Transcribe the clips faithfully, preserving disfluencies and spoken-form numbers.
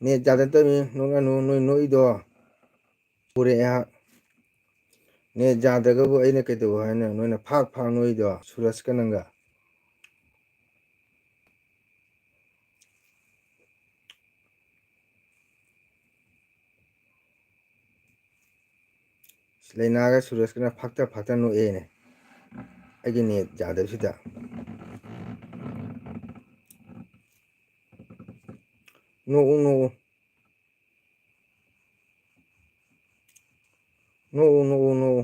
Net ꯌꯥꯗ ꯇꯧꯔꯤ, ꯅꯣꯛꯅꯅꯨ, ꯅꯣꯏ ꯅꯣꯛꯏꯗꯣ ꯎꯔꯦ ꯑꯩꯍꯥꯛ꯫ ꯅꯦꯠ ꯌꯥꯗ꯭ꯔꯒꯕꯨ ꯑꯩꯅ ꯀꯩꯗꯧ ꯍꯥꯏꯅꯣ? ꯅꯣꯏꯅ ꯐꯥꯛ ꯐꯥꯛ ꯅꯣꯛꯏꯗꯣ, ꯁꯨꯔꯖꯀ ꯅꯪꯒ꯫ ꯂꯩꯅꯥꯒ ꯁꯨꯔꯖꯀꯅ ꯐꯥꯛꯇ ꯐꯥꯛꯇ ꯅꯣꯛꯑꯦꯅꯦ, ꯑꯩꯒꯤ ꯅꯦꯠ ꯌꯥꯗꯕꯁꯤꯗ꯫ ꯅꯣꯛꯎ, ꯅꯣꯛꯎ꯫ ꯅꯣꯛꯎ, ꯅꯣꯛꯎ, ꯅꯣꯛꯎ꯫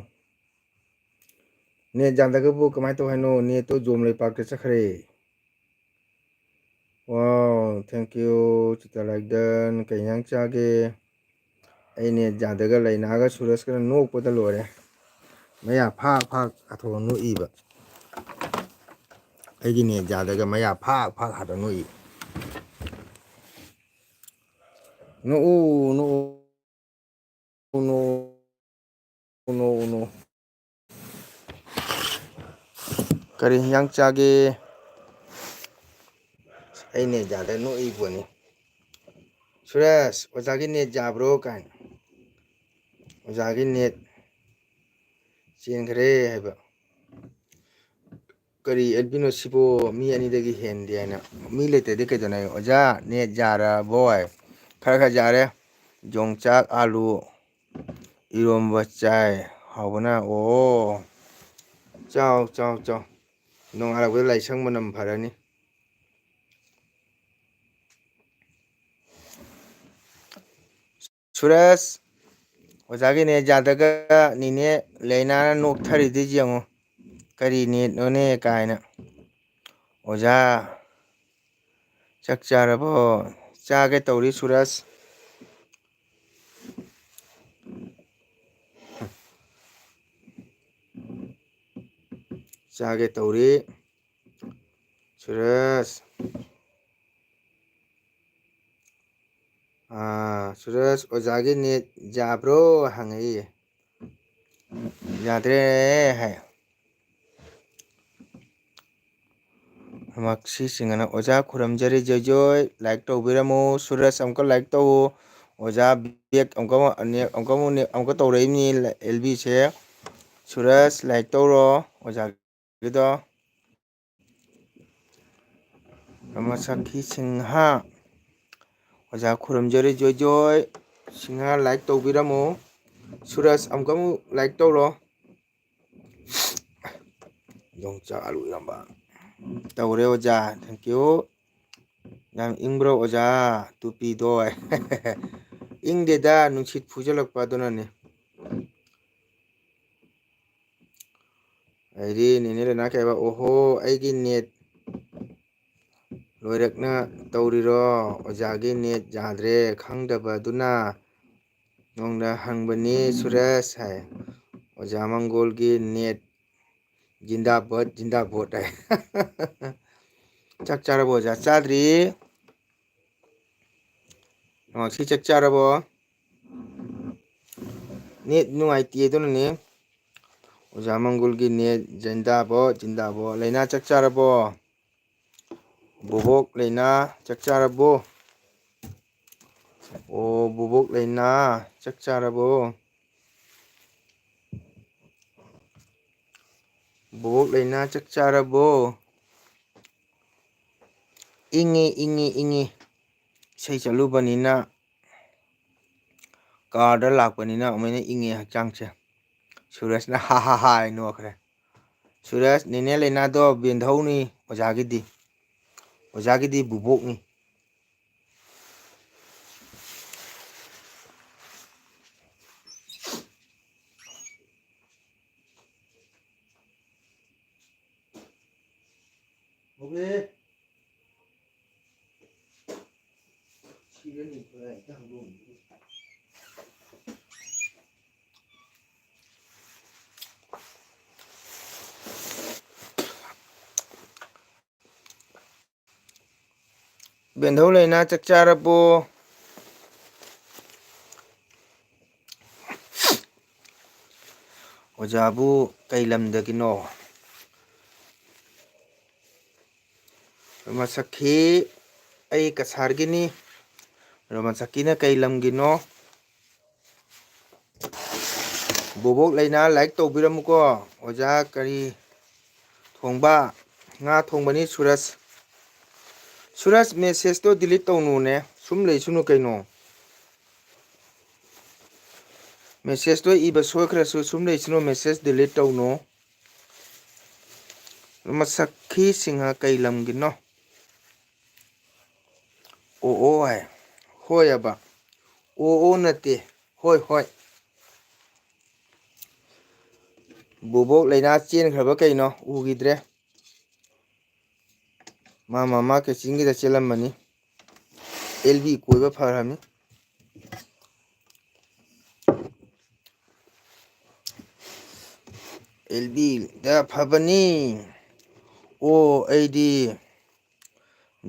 ꯅꯦꯠ ꯌꯥꯗ꯭ꯔꯒꯕꯨ ꯀꯃꯥꯏꯅ ꯇꯧ ꯍꯥꯏꯅꯣ? ꯅꯦꯠꯇꯣ ꯖꯣꯝ ꯂꯩꯄꯥꯛꯇ ꯆꯠꯈ꯭ꯔꯦ꯫ Wow, thank you, ꯆꯤꯇꯥ ꯂꯥꯏꯗꯟ꯫ ꯀꯩ ꯏꯟꯖꯥꯡ ꯆꯥꯒꯦ? ꯑꯩ ꯅꯦꯠ ꯌꯥꯗ꯭ꯔꯒ ꯂꯩꯅꯥꯒ ꯁꯨꯔꯖꯀꯅ ꯅꯣꯛꯄꯗ ꯂꯣꯏꯔꯦ꯫ ꯃꯌꯥ ꯐꯥꯛ ꯐꯥꯛ ꯍꯥꯊꯣꯛꯑ ꯅꯣꯛꯏꯕ꯫ ꯑꯩꯒꯤ ꯅꯦꯠ ꯌꯥꯗ꯭ꯔꯒ ꯃꯌꯥ ꯐꯥꯛ ꯐꯥꯛ ꯍꯥꯊꯣꯛꯑ ꯅꯣꯛꯏ꯫ ꯅꯣꯛꯎ, ꯅꯣꯛꯎ, ꯅꯣꯛꯎ, ꯅꯣꯛꯎ, ꯅꯣꯛꯎ꯫ ꯀꯔꯤ ꯍꯤꯟꯖꯥꯡ ꯆꯥꯒꯦ? ꯑꯩ ꯅꯦꯠ ꯌꯥꯗ ꯅꯣꯛꯏ ꯄꯣꯠꯅꯤ꯫ "ꯁꯨꯔꯖ, ꯑꯣꯖꯥꯒꯤ ꯅꯦꯠ ꯌꯥꯕ꯭ꯔꯣ?" ꯀꯥꯏꯅ꯫ ꯑꯣꯖꯥꯒꯤ ꯅꯦꯠ ꯆꯦꯟꯈ꯭ꯔꯦ ꯍꯥꯏꯕ꯫ ꯀꯔꯤ ꯑꯦꯜꯕꯤꯅꯣ ꯁꯤꯕꯣ? ꯃꯤ ꯑꯅꯤꯗꯒꯤ ꯍꯦꯟꯗꯦ ꯍꯥꯏꯅ꯫ ꯃꯤ ꯂꯩꯇ꯭ꯔꯗꯤ ꯀꯩꯗꯧꯅꯤ? "ꯑꯣꯖꯥ, ꯅꯦꯠ ꯌꯥꯔꯕꯣ?" ꯍꯥꯏ꯫ "ꯈꯔ ꯈꯔ ꯌꯥꯔꯦ꯫ ꯌꯣꯡꯆꯥꯛ, ꯑꯥꯂꯨ, ꯏꯔꯣꯝꯕ ꯆꯥꯏ꯫ ꯍꯥꯎꯕꯅ, ꯑꯣ꯫ ꯆꯥꯎ, ꯆꯥꯎ, ꯆꯥꯎ꯫ ꯅꯣꯡꯉꯥꯜꯂꯛꯄꯗ ꯂꯥꯏꯁꯪ ꯃꯅꯝ ꯐꯔꯅꯤ꯫" ꯁꯨꯔꯖ, ꯑꯣꯖꯥꯒꯤ ꯅꯦꯠ ꯌꯥꯗꯒ ꯅꯤꯅꯦ ꯂꯩꯅꯥꯅ ꯅꯣꯛꯊꯔꯤꯗꯤ ꯌꯦꯡꯉꯨ꯫ "ꯀꯔꯤ ꯅꯦꯠꯅꯣꯅꯦ?" ꯀꯥꯏꯅ꯫ "ꯑꯣꯖꯥ, ꯆꯥꯛ ꯆꯥꯔꯕꯣ?" "ꯆꯥꯒꯦ ꯇꯧꯔꯤ ꯁꯨꯔꯖ꯫ ꯆꯥꯒꯦ ꯇꯧꯔꯤ ꯁꯨꯔꯖ꯫" ꯑꯥ, ꯁꯨꯔꯖ, "ꯑꯣꯖꯥꯒꯤ ꯅꯦꯠ ꯌꯥꯕ꯭ꯔꯣ?" ꯍꯪꯉꯛꯏꯌꯦ꯫ "ꯌꯥꯗ꯭ꯔꯦ" ꯍꯥꯏ꯫ ꯃꯛꯁꯤ ꯁꯤꯡꯉꯅ ꯑꯣꯖꯥ ꯈꯨꯔꯨꯝꯖꯔꯤ ꯖꯣꯏ ꯖꯣꯏ꯫ Like ꯇꯧꯕꯤꯔꯝꯃꯨ꯫ ꯁꯨꯔꯖ ꯑꯃꯨꯛꯀ like ꯇꯧꯋꯣ꯫ ꯑꯣꯖꯥ ꯕꯦꯛ ꯑꯃꯨꯛꯀ ꯑꯃꯨꯛ, ꯑꯃꯨꯛꯀ ꯑꯃꯨꯛ, ꯑꯃꯨꯛꯀ ꯇꯧꯔꯛꯏꯕꯅꯤ ꯑꯦꯜ ꯕꯤꯁꯦ꯫ ꯁꯨꯔꯖ like ꯇꯧꯔꯣ ꯑꯣꯖꯥꯒꯤꯗꯣ꯫ ꯔꯃꯁꯥꯈꯤ ꯁꯤꯡꯍ꯫ ꯑꯣꯖꯥ ꯈꯨꯔꯨꯝꯖꯔꯤ ꯖꯣꯏ ꯖꯣꯏ꯫ ꯁꯤꯡꯍ like ꯇꯧꯕꯤꯔꯝꯃꯨ꯫ ꯁꯨꯔꯖ ꯑꯃꯨꯛꯀ ꯑꯃꯨꯛ like ꯇꯧꯔꯣ꯫ ꯌꯣꯡꯆꯥꯛ ꯑꯂꯨ ꯏꯔꯣꯝꯕ꯫ ꯇꯧꯔꯦ ꯑꯣꯖꯥ꯫ Thank you꯫ ꯌꯥꯝ ꯏꯪꯕ꯭ꯔꯣ ꯑꯣꯖꯥ? ꯇꯨꯄꯤꯗꯣ꯫ ꯏꯪꯗꯦꯗ, ꯅꯨꯡꯁꯤꯠ ꯐꯨꯖꯜꯂꯛꯄ ꯑꯗꯨꯅꯅꯦ꯫ ꯑꯩꯗꯤ ꯅꯦꯅꯦ ꯂꯩꯅꯥ ꯀꯩ ꯍꯥꯏꯕ? ꯑꯣꯍꯣ, ꯑꯩꯒꯤ net ꯂꯣꯏꯔꯛꯅ ꯇꯧꯔꯤꯔꯣ? ꯑꯣꯖꯥꯒꯤ net ꯌꯥꯗ꯭ꯔꯦ ꯈꯪꯗꯕꯗꯨꯅ ꯅꯣꯡꯗ ꯍꯪꯕꯅꯤ ꯁꯨꯔꯦꯁ ꯍꯥꯏ꯫ ꯑꯣꯖꯥ ꯃꯪꯒꯣꯜꯒꯤ net ꯖꯤꯟꯗꯥꯕꯥꯗ, ꯖꯤꯟꯗꯥꯕꯥꯗ ꯍꯥꯏ꯫ ꯆꯥꯛ ꯆꯥꯔꯕꯣ ꯑꯣꯖꯥ? ꯆꯥꯗ꯭ꯔꯤ꯫ ꯅꯃꯥꯛꯁꯤ ꯆꯥꯛ ꯆꯥꯔꯕꯣ? Net ꯅꯨꯡꯉꯥꯏꯇꯦ ꯑꯗꯨꯅꯅꯦ꯫ ꯑꯣꯖꯥ ꯃꯪꯒꯣꯜꯒꯤ net ꯖꯤꯟꯗꯥꯕꯥꯗ, ꯖꯤꯟꯗꯥꯕꯥꯗ꯫ ꯂꯩꯅꯥ ꯆꯥꯛ ꯆꯥꯔꯕꯣ? ꯕꯣꯕꯣꯛ ꯂꯩꯅꯥ ꯆꯥꯛ ꯆꯥꯔꯕꯣ? ꯑꯣ, ꯕꯣꯕꯣꯛ ꯂꯩꯅꯥ ꯆꯥꯛ ꯆꯥꯔꯕꯣ? ꯕꯣꯕꯣꯛ ꯂꯩꯅꯥ ꯆꯥꯛ ꯆꯥꯔꯕꯣ? ꯏꯪꯉꯤ, ꯏꯪꯉꯤ, ꯏꯪꯉꯤ꯫ ꯏꯁꯩ ꯆꯠꯂꯨꯕꯅꯤꯅ, ꯀꯥꯔꯗ ꯂꯥꯛꯄꯅꯤꯅ ꯑꯃꯨꯛ ꯍꯦꯟꯅ ꯏꯪꯉꯦ ꯍꯛꯆꯥꯡꯁꯦ꯫ ꯁꯨꯔꯖꯅ ꯍꯥ ꯍꯥ ꯍꯥ ꯍꯥꯏ ꯅꯣꯛꯈ꯭ꯔꯦ꯫ ꯁꯨꯔꯖ, ꯅꯦꯅꯦ ꯂꯩꯅꯥꯗꯣ ꯕꯦꯟꯙꯧꯅꯤ ꯑꯣꯖꯥꯒꯤꯗꯤ꯫ ꯑꯣꯖꯥꯒꯤꯗꯤ ꯕꯨꯕꯣꯛꯅꯤ꯫ ꯕꯦꯟꯙꯧ ꯂꯩꯅꯥ ꯆꯥꯛ ꯆꯥꯔꯕꯣ? ꯑꯣꯖꯥꯕꯨ ꯀꯩ ꯂꯝꯗꯒꯤꯅꯣ? ꯔꯣꯃꯟ ꯁꯈꯤ, ꯑꯩ ꯀꯁꯥꯔꯒꯤꯅꯤ꯫ ꯔꯣꯃꯟ ꯁꯈꯤꯅ ꯀꯩ ꯂꯝꯒꯤꯅꯣ? ꯕꯣꯕꯣꯛ ꯂꯩꯅꯥ, like ꯇꯧꯕꯤꯔꯝꯃꯨꯀꯣ꯫ ꯑꯣꯖꯥ, ꯀꯔꯤ ꯊꯣꯡꯕ? ꯉꯥ ꯊꯣꯡꯕꯅꯤ ꯁꯨꯔꯖ꯫ ꯁꯨꯔꯖ, message ꯇꯣ delete ꯇꯧꯅꯨꯅꯦ, ꯁꯨꯝ ꯂꯩꯁꯅꯨ ꯀꯩꯅꯣ꯫ Message ꯇꯣ ꯏꯕ ꯁꯣꯏꯈ꯭ꯔꯁꯨ ꯁꯨꯝ ꯂꯩꯁꯅꯨ, message delete ꯇꯧꯅꯨ꯫ ꯔꯣꯃꯟ ꯁꯈꯤ ꯁꯤꯡꯍ ꯀꯩ ꯂꯝꯒꯤꯅꯣ? ꯑꯣ ꯑꯣ ꯍꯥꯏ꯫ ꯍꯣꯏ ꯑꯕ꯫ ꯑꯣ ꯑꯣ ꯅꯠꯇꯦ꯫ ꯍꯣꯏ ꯍꯣꯏ꯫ ꯕꯣꯕꯣꯛ ꯂꯩꯅꯥ ꯆꯦꯟꯈ꯭ꯔꯕ ꯀꯩꯅꯣ? ꯎꯈꯤꯗ꯭ꯔꯦ꯫ ꯃꯥ ꯃꯃꯥ ꯀꯦꯆꯤꯡꯒꯤꯗ ꯆꯦꯜꯂꯝꯕꯅꯤ꯫ ꯑꯦꯜ ꯕꯤ ꯀꯣꯏꯕ ꯐꯔꯝꯃꯤ꯫ ꯑꯦꯜ ꯕꯤꯗ ꯐꯕꯅꯤ꯫ ꯑꯣ, ꯑꯩꯗꯤ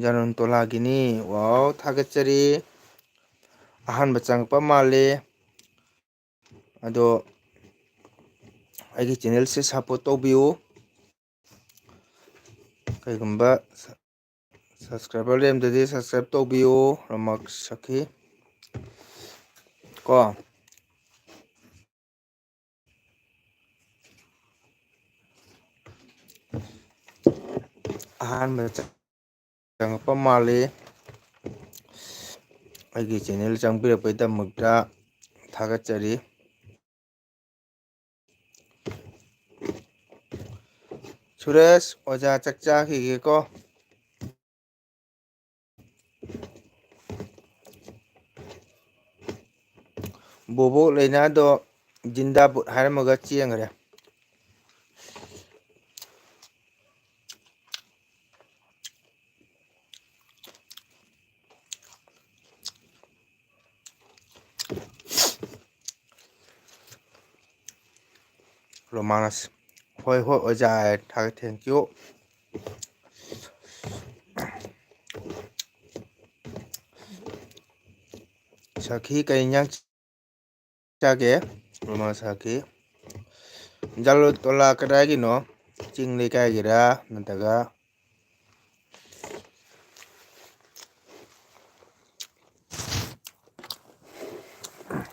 ꯖꯅꯣꯟ ꯇꯣꯂꯥꯒꯤꯅꯤ꯫ ꯋꯥꯎ, ꯊꯥꯒꯠꯆꯔꯤ꯫ ꯑꯍꯥꯟꯕ ꯆꯪꯉꯛꯄ ꯃꯥꯜꯂꯦ꯫ ꯑꯗꯣ ꯑꯩꯒꯤ channel ꯁꯦ support ꯇꯧꯕꯤꯌꯨ꯫ ꯀꯩꯒꯨꯝꯕ subscriber ꯂꯩꯔꯝꯗꯗꯤ subscribe ꯇꯧꯕꯤꯌꯨ꯫ ꯔꯃꯛ ꯁꯈꯤ ꯀꯣ꯫ ꯑꯍꯥꯟꯕꯗ ꯆꯪꯉꯛꯄ ꯃꯥꯜꯂꯤ꯫ ꯑꯩꯒꯤ channel ꯆꯪꯕꯤꯔꯛꯄꯒꯤꯗꯃꯛꯇ ꯊꯥꯒꯠꯆꯔꯤ꯫ ꯁꯨꯔꯦꯁ, ꯑꯣꯖꯥ ꯆꯥꯛ ꯆꯥꯈꯤꯒꯦꯀꯣ꯫ ꯕꯣꯕꯣꯛ ꯂꯩꯅꯥꯗꯣ ꯖꯤꯟꯗꯥꯕꯨꯠ ꯍꯥꯏꯔꯝꯃꯒ ꯆꯦꯟꯈ꯭ꯔꯦ꯫ ꯔꯣꯃꯥꯟꯁ꯫ ꯍꯣꯏ, ꯍꯣꯏ, ꯑꯣꯖꯥ, ꯊꯥꯒꯠ-, thank you꯫ ꯁꯈꯤ, ꯀꯩ ꯏꯟꯖꯥꯡ ꯆꯥꯒꯦ? ꯔꯣꯃꯥꯟ ꯁꯈꯤ꯫ ꯖꯥꯂꯣꯇꯣꯂꯥ ꯀꯗꯥꯏꯒꯤꯅꯣ? ꯆꯤꯡ ꯂꯩꯀꯥꯏꯒꯤꯔꯥ ꯅꯠꯇ꯭ꯔꯒ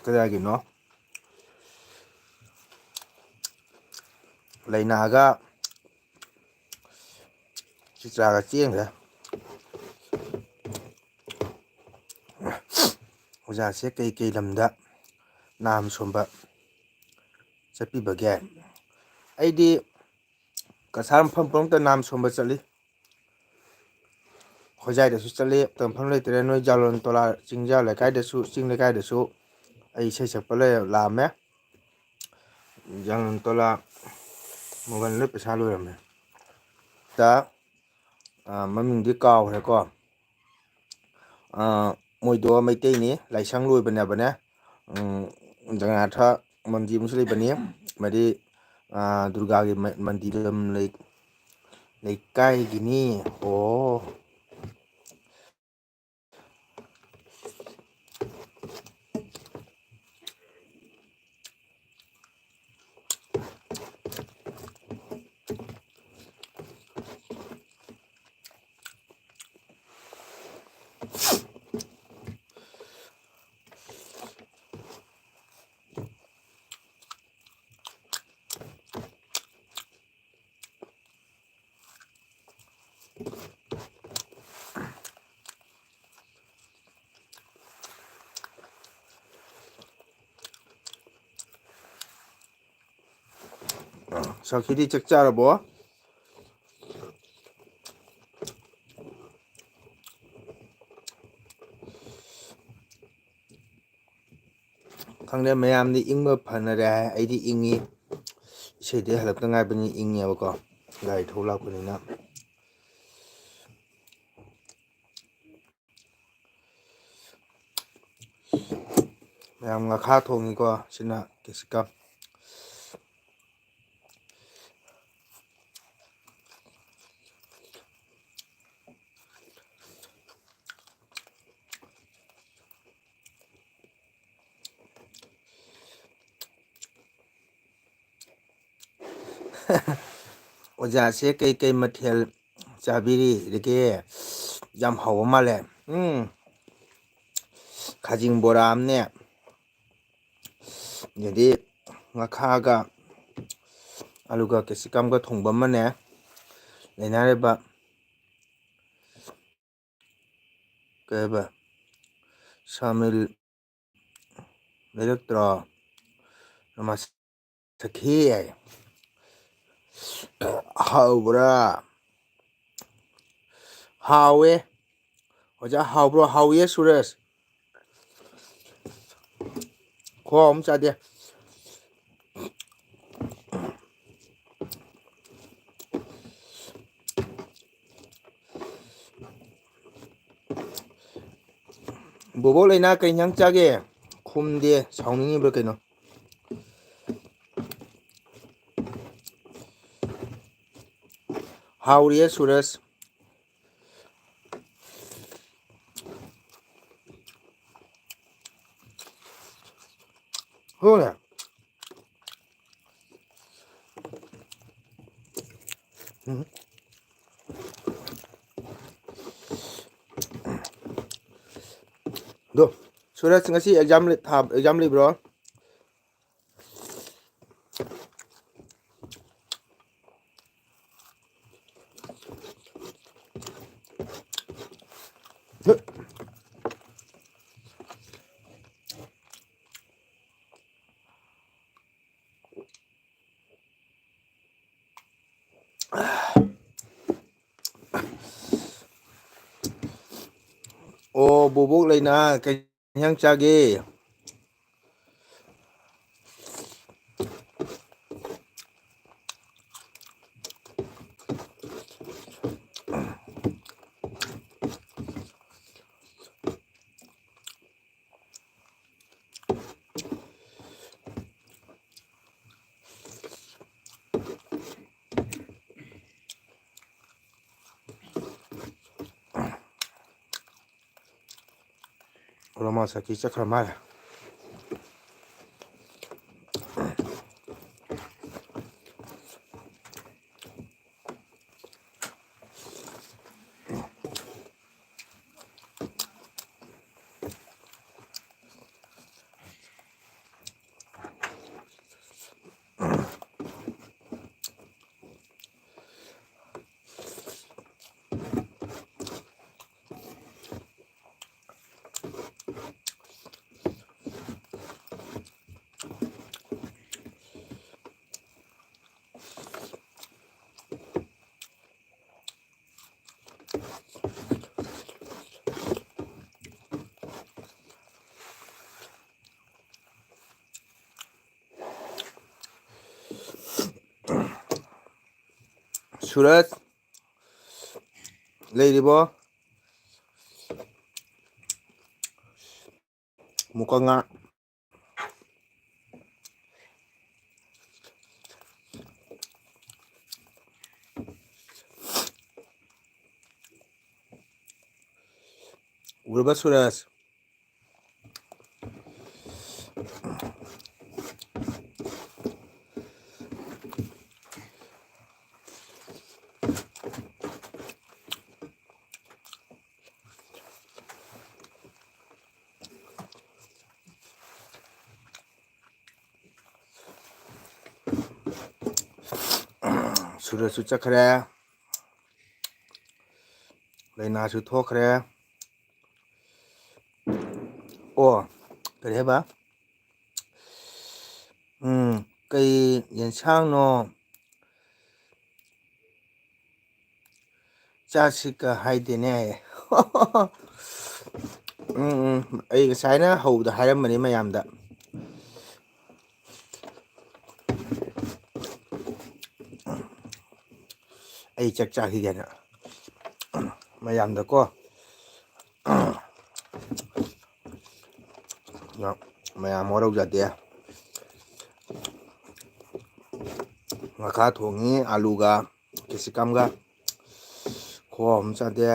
ꯀꯗꯥꯏꯒꯤꯅꯣ? ꯂꯩꯅꯥꯒ ꯆꯤꯇ꯭ꯔꯥꯒ ꯆꯦꯟꯈ꯭ꯔꯦ꯫ ꯑꯣꯖꯥꯁꯦ ꯀꯩ ꯀꯩ ꯂꯝꯗ ꯅꯥꯝ ꯁꯣꯝꯕ ꯆꯠꯄꯤꯕꯒꯦ? ꯑꯩꯗꯤ ꯀꯁꯥꯔ ꯃꯐꯝ ꯄꯨꯝꯅꯃꯛꯇ ꯅꯥꯝ ꯁꯣꯝꯕ ꯆꯠꯂꯤ꯫ ꯍꯣꯏꯖꯥꯏꯗꯁꯨ ꯆꯠꯂꯤ, ꯇꯝꯐꯝ ꯂꯩꯇ꯭ꯔꯦ꯫ ꯅꯣꯏ ꯖꯥꯂꯣꯟ ꯇꯣꯂꯥ ꯆꯤꯡꯖꯥ ꯂꯩꯀꯥꯏꯗꯁꯨ, ꯆꯤꯡ ꯂꯩꯀꯥꯏꯗꯁꯨ ꯑꯩ ꯏꯁꯩ ꯁꯛꯄ ꯂꯩ-, ꯂꯥꯛꯑꯝꯃꯦ꯫ ꯖꯥꯂꯣꯟ ꯇꯣꯂꯥ ꯃꯣꯕꯥꯏꯜꯗ ꯄꯩꯁꯥ ꯂꯣꯏꯔꯝꯃꯦ꯫ ꯇ, ꯑ, ꯃꯃꯤꯡꯗꯤ ꯀꯥꯎꯈ꯭ꯔꯦꯀꯣ꯫ ꯑ, ꯃꯣꯏꯗꯣ ꯃꯩꯇꯩꯅꯤ, ꯂꯥꯏꯁꯪ ꯂꯣꯏꯕꯅꯦꯕꯅꯦ꯫ ꯎꯝ, ꯖꯒꯟꯅꯥꯊ ꯃꯟꯗꯤꯔ ꯑꯃꯁꯨ ꯂꯩꯕꯅꯤ꯫ ꯃꯗꯤ, ꯑ, ꯗꯨꯔꯒꯥꯒꯤ ꯃ-, ꯃꯟꯗꯤꯔ ꯑꯃ ꯂꯩ-, ꯂꯩꯀꯥꯏꯒꯤꯅꯤ꯫ ꯑꯣ꯫ ꯁꯈꯤꯗꯤ ꯆꯥꯛ ꯆꯥꯔꯕꯣ? ꯈꯪꯗꯦ, ꯃꯌꯥꯝꯗꯤ ꯏꯪꯕ ꯐꯅꯔꯦ ꯍꯥꯏ, ꯑꯩꯗꯤ ꯏꯪꯉꯤ꯫ ꯏꯁꯩꯗꯤ ꯍꯜꯂꯛꯇ ꯉꯥꯏꯕꯅꯤ, ꯏꯪꯉꯦꯕꯀꯣ, ꯒꯥꯔꯤ ꯊꯧ ꯂꯥꯛꯄꯅꯤꯅ꯫ ꯃꯌꯥꯝ ꯉꯥꯈꯥ ꯊꯣꯡꯉꯤꯀꯣ, ꯁꯤꯅ ꯀꯦꯁꯤꯀꯝ꯫ ꯑꯣꯖꯥꯁꯦ ꯀꯩꯀꯩ ꯃꯊꯦꯜ ꯆꯥꯕꯤꯔꯤꯒꯦ? ꯌꯥꯝ ꯍꯥꯎꯕ ꯃꯥꯜꯂꯦ꯫ ꯎꯝ꯫ ꯈꯥꯖꯤꯡ ꯕꯣꯔꯥ ꯑꯃꯅꯦ, ꯑꯗꯩꯗꯤ ꯉꯥꯈꯥꯒ ꯑꯂꯨꯒ ꯀꯦꯞꯁꯤꯀꯝꯒ ꯊꯣꯡꯕ ꯑꯃꯅꯦ꯫ ꯂꯩꯅꯔꯦꯕ꯫ ꯀꯩ ꯍꯥꯏꯕ? ꯁꯥꯃꯤꯜ ꯂꯩꯔꯛꯇ꯭ꯔꯣ? ꯅꯃꯥ ꯁꯈꯤ ꯍꯥꯏ꯫ ꯍꯥꯎꯕ꯭ꯔꯥ? ꯍꯥꯎꯋꯦ꯫ ꯑꯣꯖꯥ, ꯍꯥꯎꯕ꯭ꯔꯣ? ꯍꯥꯎꯋꯦ ꯁꯨꯔꯖ꯫ ꯈꯨꯍꯥꯎ ꯑꯃ ꯆꯥꯗꯦ꯫ ꯕꯣꯕꯣꯛ ꯂꯩꯅꯥ ꯀꯩ ꯏꯟꯖꯥꯡ ꯆꯥꯒꯦ? ꯈꯨꯝꯗꯦ, ꯁꯥꯎꯅꯤꯡꯉꯤꯕ꯭ꯔꯥ ꯀꯩꯅꯣ? ꯍꯥꯎꯔꯤꯌꯦ ꯁꯨꯔꯖ꯫ ꯍꯣꯏ꯫ ꯎꯝ꯫ ꯑꯗꯣ, ꯁꯨꯔꯖ, ꯉꯁꯤ exam ꯂꯩ-, ꯊꯥ-, exam ꯂꯩꯕ꯭ꯔꯣ? ꯑꯣ, ꯕꯣꯕꯣꯛ ꯂꯩꯅꯥ ꯀꯩ ꯏꯟꯁꯥꯡ ꯆꯥꯒꯦ? ꯔꯣꯃꯥ ꯁꯥꯈꯤ ꯆꯠꯈ꯭ꯔ ꯃꯥꯜꯂꯦ꯫ ꯁꯨꯔꯖ, ꯂꯩꯔꯤꯕꯣ? ꯃꯨꯀꯉꯥ꯫ ꯎꯔꯕ ꯁꯨꯔꯖ? ꯁꯨꯔꯖꯁꯨ ꯆꯠꯈ꯭ꯔꯦ, ꯂꯩꯅꯥꯁꯨ ꯊꯣꯛꯈ꯭ꯔꯦ꯫ ꯑꯣ, ꯀꯔꯤ ꯍꯥꯏꯕ? ꯎꯝ, ꯀꯩ ꯌꯦꯟꯁꯥꯡꯅꯣ? ꯆꯥꯁꯤꯀ ꯍꯥꯏꯗꯦꯅꯦ꯫ ꯎꯝ, ꯎꯝ, ꯑꯩ ꯉꯁꯥꯏꯅ ꯍꯧꯕꯗ ꯍꯥꯏꯔꯝꯕꯅꯤ ꯃꯌꯥꯝꯗ꯫ ꯑꯩ ꯆꯥꯛ ꯆꯥꯈꯤꯒꯦꯅ ꯃꯌꯥꯝꯗꯀꯣ꯫ ꯃꯌꯥꯝ ꯋꯥꯔꯧꯖꯗꯦ꯫ ꯉꯥꯈꯥ ꯊꯣꯡꯉꯤ ꯑꯂꯨꯒ ꯀꯦꯞꯁꯤꯀꯝꯒ꯫ ꯈꯨꯍꯥꯎ ꯑꯃ ꯆꯥꯗꯦ꯫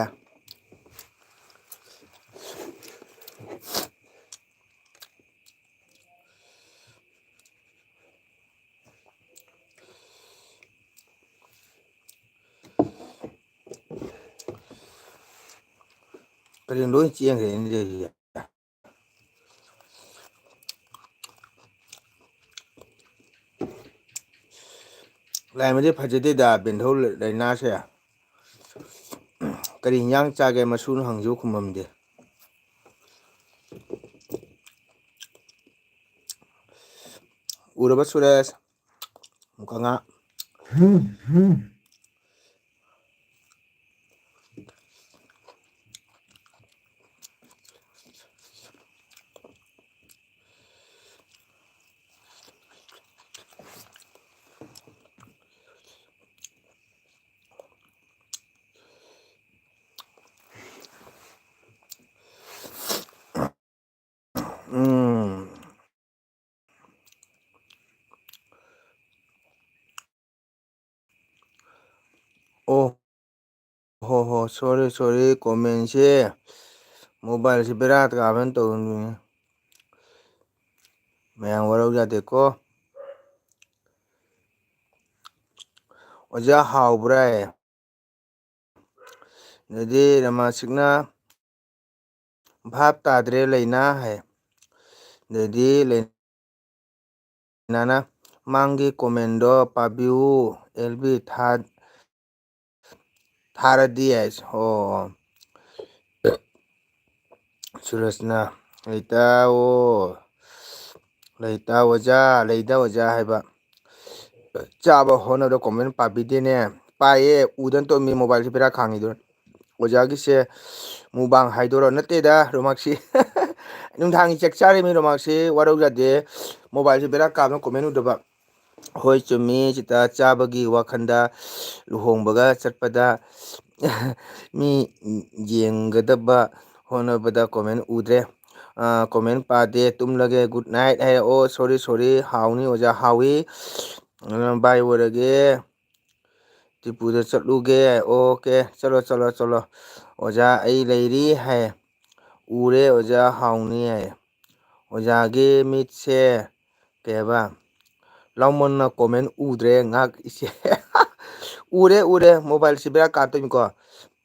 ꯀꯔꯤꯅꯣ ꯂꯣꯏ ꯆꯦꯟꯈ꯭ꯔꯦꯅꯦ ꯂꯩꯔꯤꯁꯦ꯫ ꯂꯥꯏꯃꯗꯤ ꯐꯖꯗꯦꯗ ꯕꯦꯟꯊꯧ ꯂꯥꯏꯅꯥꯁꯦ꯫ ꯀꯔꯤ ꯍꯤꯟꯖꯥꯡ ꯆꯥꯒꯦ ꯃꯁꯨꯅ ꯍꯪꯁꯨ ꯈꯨꯝꯃꯝꯗꯦ꯫ ꯎꯔꯕ ꯁꯨꯔꯦꯁ? ꯃꯨꯀꯉꯥ꯫ ꯑꯣ, ꯍꯣ ꯍꯣ, ꯁꯣꯔꯤ ꯁꯣꯔꯤ, ꯀꯣꯃꯦꯟꯁꯦ, ꯃꯣꯕꯥꯏꯜꯁꯦ ꯕꯦꯔꯥ ꯀꯥꯕꯅ ꯇꯧꯔꯤꯅꯤ꯫ ꯃꯌꯥꯝ ꯋꯥꯔꯧ ꯌꯥꯗꯦꯀꯣ꯫ ꯑꯣꯖꯥ ꯍꯥꯎꯕ꯭ꯔꯥ? ꯑꯗꯨꯗꯤ ꯔꯃꯥꯁꯤꯛꯅ ꯚꯥꯞ ꯇꯥꯗ꯭ꯔꯦ ꯂꯩꯅꯥ ꯍꯥꯏ꯫ ꯑꯗꯨꯗꯤ ꯂꯩꯅꯥꯅ ꯃꯥꯡꯒꯤ ꯀꯣꯃꯦꯟꯗꯣ ꯄꯥꯕꯤꯌꯨ꯫ ꯑꯦꯜ ꯕꯤ ꯊꯥ ꯊꯥꯔꯗꯤ ꯍꯥꯏꯁꯦ꯫ ꯑꯣ, ꯁꯨꯔꯖꯅ ꯂꯩꯇꯥ ꯑꯣ, ꯂꯩꯇꯥ ꯑꯣꯖꯥ, ꯂꯩꯇꯥ ꯑꯣꯖꯥ ꯍꯥꯏꯕ꯫ ꯆꯥꯕ ꯍꯣꯠꯅꯕꯗ ꯀꯣꯃꯦꯟ ꯄꯥꯕꯤꯗꯦꯅꯦ꯫ ꯄꯥꯏꯌꯦ, ꯎꯗꯅ ꯇꯧꯃꯤ, ꯃꯣꯕꯥꯏꯜꯁꯦ ꯕꯦꯔꯥ ꯈꯥꯡꯉꯤꯗꯨ꯫ ꯑꯣꯖꯥꯒꯤꯁꯦ ꯃꯨꯕꯥꯡ ꯍꯥꯏꯗꯣꯏꯔꯣ? ꯅꯠꯇꯦꯗ, ꯔꯣꯃꯥꯛꯁꯤ꯫ ꯅꯨꯡꯗꯥꯡꯒꯤ ꯆꯥꯛ ꯆꯥꯔꯤꯃꯤ, ꯔꯣꯃꯥꯛꯁꯤ ꯋꯥꯔꯧ ꯌꯥꯗꯦ꯫ ꯃꯣꯕꯥꯏꯜꯁꯦ ꯕꯦꯔꯥ ꯀꯥꯕꯅ ꯀꯣꯃꯦꯟ ꯎꯗꯕ꯫ ꯍꯣꯏ, ꯆꯨꯝꯃꯤ꯫ ꯆꯤꯇꯥ ꯆꯥꯕꯒꯤ ꯋꯥꯈꯜꯗ ꯂꯨꯍꯣꯡꯕꯒ ꯆꯠꯄꯗ ꯃꯤ ꯌꯦꯡꯒꯗꯕ ꯍꯣꯠꯅꯕꯗ ꯀꯣꯃꯦꯟ ꯎꯗ꯭ꯔꯦ꯫ ꯑꯥ, ꯀꯣꯃꯦꯟ ꯄꯥꯗꯦ, ꯇꯨꯝꯂꯒꯦ, ꯒꯨꯗ ꯅꯥꯏꯠ ꯍꯥꯏꯔꯦ꯫ ꯑꯣ, ꯁꯣꯔꯤ, ꯁꯣꯔꯤ, ꯍꯥꯎꯅꯤ ꯑꯣꯖꯥ, ꯍꯥꯎꯏ꯫ ꯑꯥ, ꯕꯥꯏ ꯑꯣꯏꯔꯒꯦ, ꯇꯤꯄꯨꯗ ꯆꯠꯂꯨꯒꯦ꯫ ꯑꯣꯀꯦ, ꯆꯠꯂꯣ, ꯆꯠꯂꯣ, ꯆꯠꯂꯣ꯫ ꯑꯣꯖꯥ, ꯑꯩ ꯂꯩꯔꯤ ꯍꯥꯏ꯫ ꯎꯔꯦ ꯑꯣꯖꯥ, ꯍꯥꯎꯅꯤ ꯍꯥꯏ꯫ ꯑꯣꯖꯥꯒꯤ ꯃꯤꯠꯁꯦ ꯀꯩ ꯍꯥꯏꯕ? ꯂꯥꯎꯃꯟꯅ ꯀꯣꯃꯦꯟ ꯎꯗ꯭ꯔꯦ ꯉꯥꯏꯍꯥꯛ ꯏꯆꯦ꯫ ꯎꯔꯦ, ꯎꯔꯦ, ꯃꯣꯕꯥꯏꯜꯁꯤ ꯕꯦꯔꯥ ꯀꯥꯞꯇꯣꯏꯅꯤꯀꯣ꯫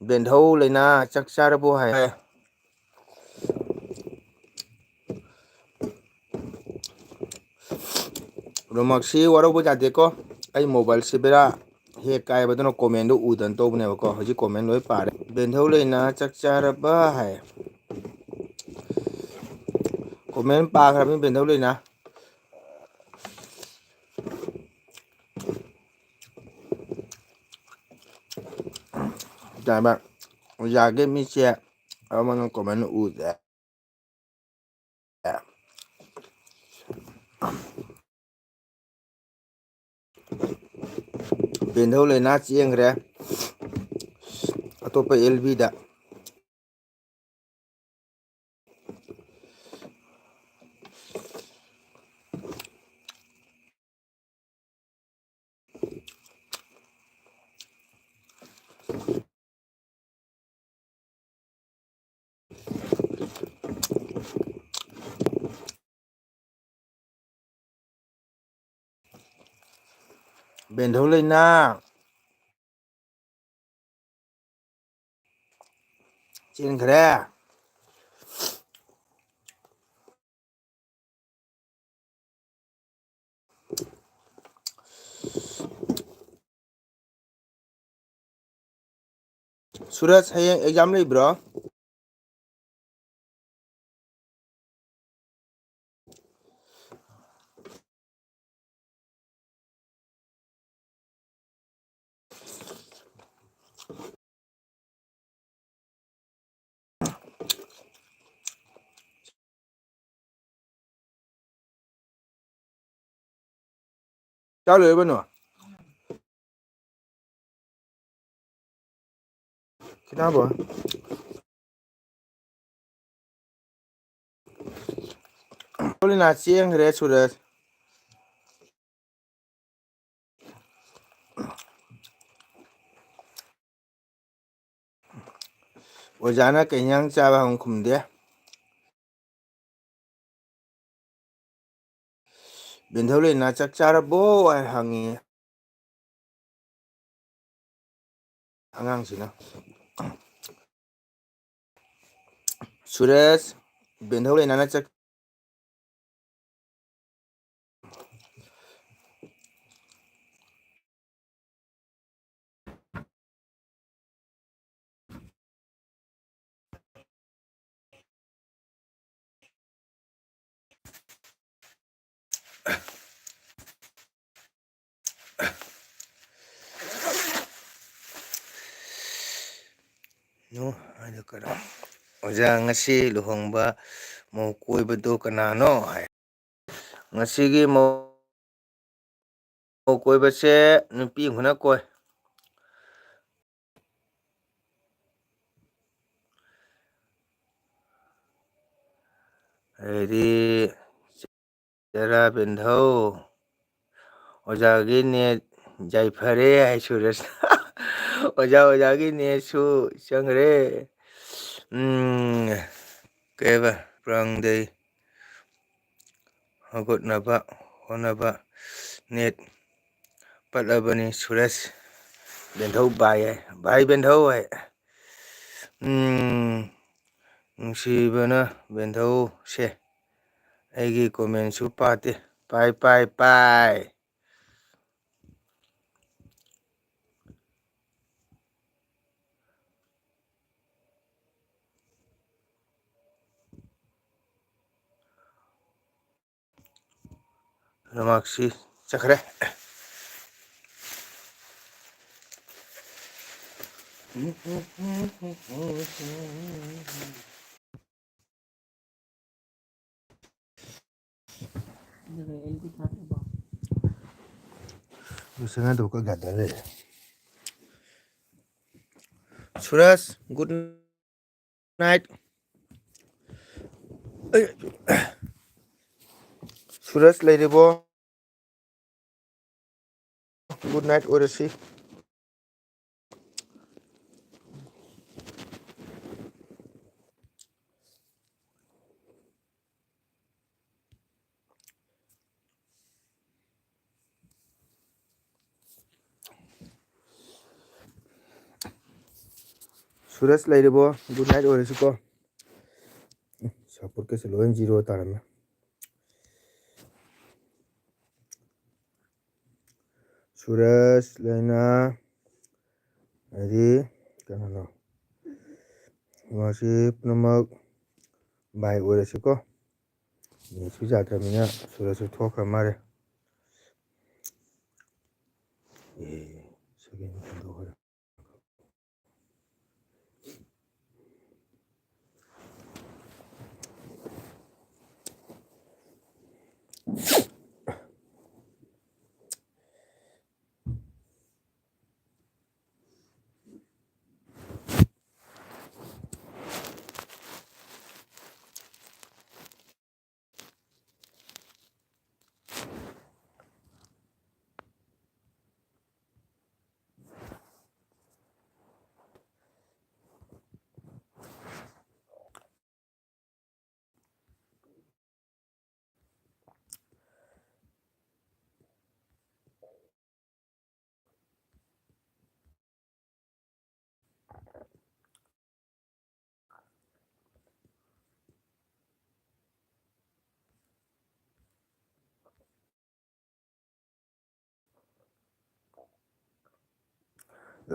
ꯕꯦꯟꯙꯧ ꯂꯩꯅꯥ ꯆꯥꯛ ꯆꯥꯔꯕꯣ ꯍꯥꯏ꯫ ꯔꯣꯃꯛꯁꯤ ꯋꯥꯔꯧꯕ ꯌꯥꯗꯦꯀꯣ, ꯑꯩ ꯃꯣꯕꯥꯏꯜꯁꯤ ꯕꯦꯔꯥ ꯍꯦꯛ ꯀꯥꯏꯕꯗꯨꯅ ꯀꯣꯃꯦꯟꯗꯣ ꯎꯗꯅ ꯇꯧꯕꯅꯦꯕꯀꯣ꯫ ꯍꯧꯖꯤꯛ ꯀꯣꯃꯦꯟ ꯂꯣꯏ ꯄꯥꯔꯦ꯫ ꯕꯦꯟꯙꯧ ꯂꯩꯅꯥ ꯆꯥꯛ ꯆꯥꯔꯕ ꯍꯥꯏ꯫ ꯀꯣꯃꯦꯟ ꯄꯥꯈ꯭ꯔꯕꯅꯤ ꯕꯦꯟꯙꯧ ꯂꯩꯅꯥ꯫ ꯗꯥꯏꯃꯟ ꯑꯣꯖꯥꯒꯤ ꯃꯤꯠꯁꯦ ꯑꯃꯅ ꯀꯣꯃꯦꯟ ꯎꯗꯦ꯫ ꯕꯦꯟꯙꯧ ꯂꯩꯅꯥ ꯆꯦꯟꯈ꯭ꯔꯦ ꯑꯇꯣꯞꯄ ꯑꯦꯜ ꯕꯤꯗ꯫ ꯕꯦꯟꯙꯧ ꯂꯩꯅꯥ ꯆꯦꯟꯈ꯭ꯔꯦ꯫ ꯁꯨꯔꯖ, ꯍꯌꯦꯡ exam ꯂꯩꯕ꯭ꯔꯣ? ꯆꯥ ꯂꯣꯏꯔꯕꯅꯣ? ꯈꯤꯇꯪꯕꯣ? ꯂꯤꯅꯥ ꯆꯦꯟꯈ꯭ꯔꯦ ꯁꯨꯔꯖ꯫ ꯑꯣꯖꯥꯅ "ꯀꯩ ꯏꯟꯖꯥꯡ ꯆꯥꯕ?" ꯍꯪ ꯈꯨꯝꯗꯦ꯫ ꯕꯦꯟꯙꯧ ꯂꯩꯅꯥ "ꯆꯥꯛ ꯆꯥꯔꯕꯣ?" ꯍꯥꯏꯅ ꯍꯪꯉꯤ ꯑꯉꯥꯡꯁꯤꯅ꯫ ꯁꯨꯔꯖ, ꯕꯦꯟꯙꯧ ꯂꯩꯅꯥꯅ ꯆꯥꯛ ꯅꯣ ꯍꯥꯏꯗꯣ ꯀꯩꯅꯣ? "ꯑꯣꯖꯥ, ꯉꯁꯤ ꯂꯨꯍꯣꯡꯕ ꯃꯧ ꯀꯣꯏꯕꯗꯣ ꯀꯅꯥꯅꯣ?" ꯍꯥꯏ꯫ ꯉꯁꯤꯒꯤ ꯃꯧ ꯃꯧ ꯀꯣꯏꯕꯁꯦ ꯅꯨꯄꯤ ꯑꯃꯅ ꯀꯣꯏ꯫ ꯑꯗꯩꯗꯤ ꯆꯦꯔꯥ ꯕꯦꯟꯙꯧ, "ꯑꯣꯖꯥꯒꯤ ꯅꯦꯠ ꯌꯥꯏꯐꯔꯦ" ꯍꯥꯏ ꯁꯨꯔꯖ꯫ ꯑꯣꯖꯥ, ꯑꯣꯖꯥꯒꯤ ꯅꯦꯠꯁꯨ ꯆꯪꯈ꯭ꯔꯦ꯫ ꯎꯝ, ꯀꯩꯕ, ꯄ꯭ꯔꯪꯗꯩ ꯍꯧꯒꯠꯅꯕ ꯍꯣꯠꯅꯕ꯫ ꯅꯦꯠ ꯄꯠꯂꯕꯅꯤ ꯁꯨꯔꯖ꯫ ꯕꯦꯟꯊꯧ ꯚꯥꯏ ꯍꯥꯏ꯫ ꯚꯥꯏ ꯕꯦꯟꯊꯧ ꯍꯥꯏ꯫ ꯎꯝ, ꯅꯨꯡꯁꯤꯕꯅ ꯕꯦꯟꯊꯧꯁꯦ꯫ ꯑꯩꯒꯤ comment ꯁꯨ ꯄꯥꯗꯦ꯫ ꯄꯥꯏ, ꯄꯥꯏ, ꯄꯥꯏ꯫ ꯂꯩꯕꯥꯛꯁꯤ ꯆꯠꯈ꯭ꯔꯦ꯫ ꯁꯨꯔꯖ, good night꯫ ꯁꯨꯔꯖ ꯂꯩꯔꯤꯕꯣ? Good night ꯑꯣꯏꯔꯁꯤ꯫ ꯁꯨꯔꯖ ꯂꯩꯔꯤꯕꯣ? Good night ꯑꯣꯏꯔꯁꯤꯀꯣ꯫ Support ꯀꯁꯦ ꯂꯣꯏ zero ꯇꯥꯔꯝꯃꯦ꯫ ꯁꯨꯔꯖ ꯂꯩꯅ, ꯑꯗꯩ ꯀꯩꯅꯣꯗꯣ, ꯃꯁꯤ ꯄꯨꯝꯅꯃꯛ bye ꯑꯣꯏꯔꯁꯤꯀꯣ꯫ Net ꯁꯨ ꯌꯥꯗ꯭ꯔꯕꯅꯤꯅ ꯁꯨꯔꯖꯁꯨ ꯊꯣꯛꯈ꯭ꯔ ꯃꯥꯜꯂꯦ꯫ ꯑꯦ, second ꯍꯟꯗꯣꯛꯈ꯭ꯔꯦ꯫